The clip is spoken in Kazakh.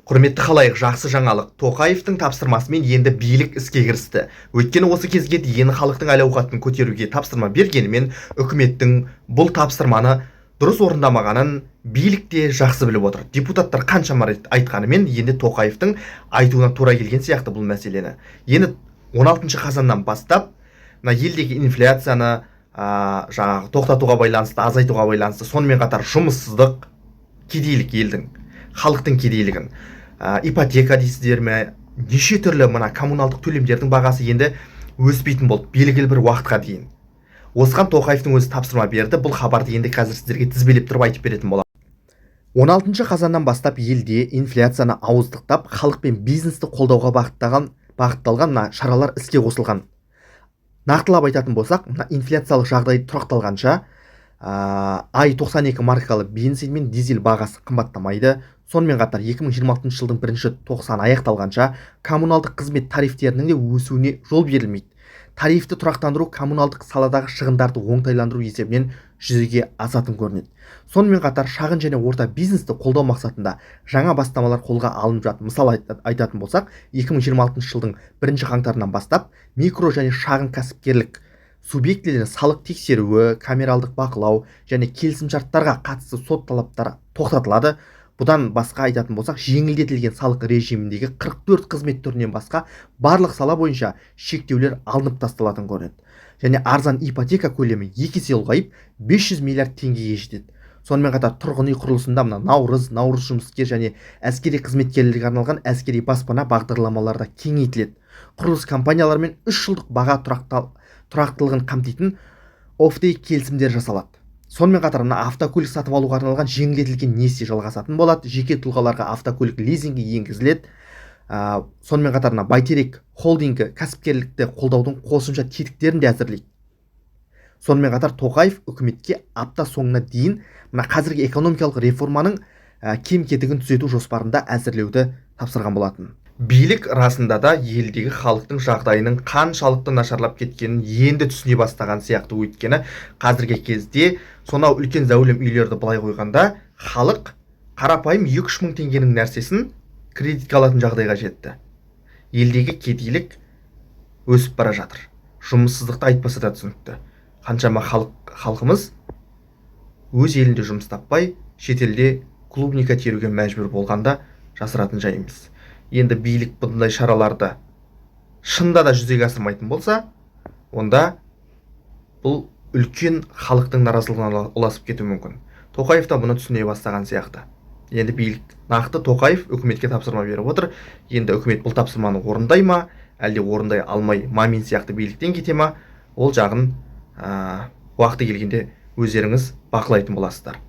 Құрметті халайық, жақсы жаңалық. Тоқаевтың тапсырмасымен енді билік іске кірісті. Өйткені осы кезге дейін халықтың әл-ауқатын көтеруге тапсырма бергенімен, үкіметтің бұл тапсырманы дұрыс орындамағанын билік те жақсы біліп отыр. Депутаттар қаншама рет айтқанымен, енді Тоқаевтың айтуына тура келген сияқты бұл мәселені. Енді 16 қазаннан бастап мына елдегі инфляцияны жаңағы тоқтатуға байланысты, азайтуға байланысты, сонымен қатар жұмыссыздық, кедейлік, елдің, халықтың кедейлігін, ипотека дейсіздер ме, неше түрлі мына коммуналдық төлемдердің бағасы енді өспейтін болды белгілі бір уақытқа дейін. Осыған Тоқаевтың өзі тапсырма берді. Бұл хабарды енді қазір сіздерге тізбелеп тұрып айтып беретін боламын. 16 қазаннан бастап елде инфляцияны ауыздықтап, халық пен бизнесті қолдауға бағытталған мына шаралар іске қосылған. Нақтылап айтатын болсақ, мына инфляциялық жағдай тұрақталғанша АИ 92 маркалы бензин мен дизель бағасы қымбаттамайды. Сонымен қатар 2026 жылдың бірінші тоқсаны аяқталғанша коммуналдық қызмет тарифтерінің де өсуіне жол берілмейді. Тарифті тұрақтандыру коммуналдық саладағы шығындарды оңтайландыру есебінен жүзеге асатын көрінеді. Сонымен қатар шағын және орта бизнесті қолдау мақсатында жаңа бастамалар қолға алынып жатыр. Мысал айтатын болсақ, 2026 жылдың бірінші қаңтарынан бастап микро және шағын кәсіпкерлік субъектілеріне салық тексеруі, камералдық бақылау және келісімшарттарға қатысты сот талаптары тоқтатылады. Бұдан басқа айтатын болсақ, жеңілдетілген салық режиміндегі 44 қызмет түрінен басқа барлық сала бойынша шектеулер алынып тасталатын көрінеді. Және арзан ипотека көлемі 2 есе ұлғайып, 500 миллиард теңгеге жетеді. Сонымен қатар тұрғын үй құрылысында мына наурыз, наурыз жұмыскер және әскери қызметкерлерге арналған әскери баспана бағдарламалары да кеңейтіледі. Құрылыс компанияларымен 3 жылдық баға тұрақтылығын қамтитын оффтейк келісімдер жасалады. Сонымен қатар мына автокөлік сатып алуға арналған жеңілдетілген несие жалғасатын болады. Жеке тұлғаларға автокөлік лизингі енгізіледі. Сонымен қатар мына Бәйтерек холдингі кәсіпкерлікті қолдаудың қосымша тетіктерін де әзірлейді. Сонымен қатар Тоқаев үкіметке апта соңына дейін мына қазіргі экономикалық реформаның кем кетігін түзету жоспарын да әзірлеуді тапсырған болатын. Билік расында да елдегі халықтың жағдайының қаншалықты нашарлап кеткенін енді түсіне бастаған сияқты. Өйткені қазіргі кезде сонау үлкен зәулім үйлерді былай қойғанда, халық қарапайым 2-3 мың теңгенің нәрсесін кредитке алатын жағдайға жетті. Елдегі кедейлік өсіп бара жатыр. Жұмыссыздықты айтпаса да түсінікті. Қаншама халқымыз өз елінде жұмыс таппай, шетелде клубника теруге мәжбүр болғанда, жасыратын жай емес. Енді билік бұндай шараларды шынында да жүзеге асырмайтын болса, онда бұл үлкен халықтың наразылығына ұласып кетуі мүмкін. Тоқаев та бұны түсіне бастаған сияқты. Енді билік, нақты Тоқаев үкіметке тапсырма беріп отыр. Енді үкімет бұл тапсырманы орындай ма, әлде орындай алмай, Мамин сияқты биліктен кете ма, ол жағын уақыты келгенде өздеріңіз бақылайтын боласыздар.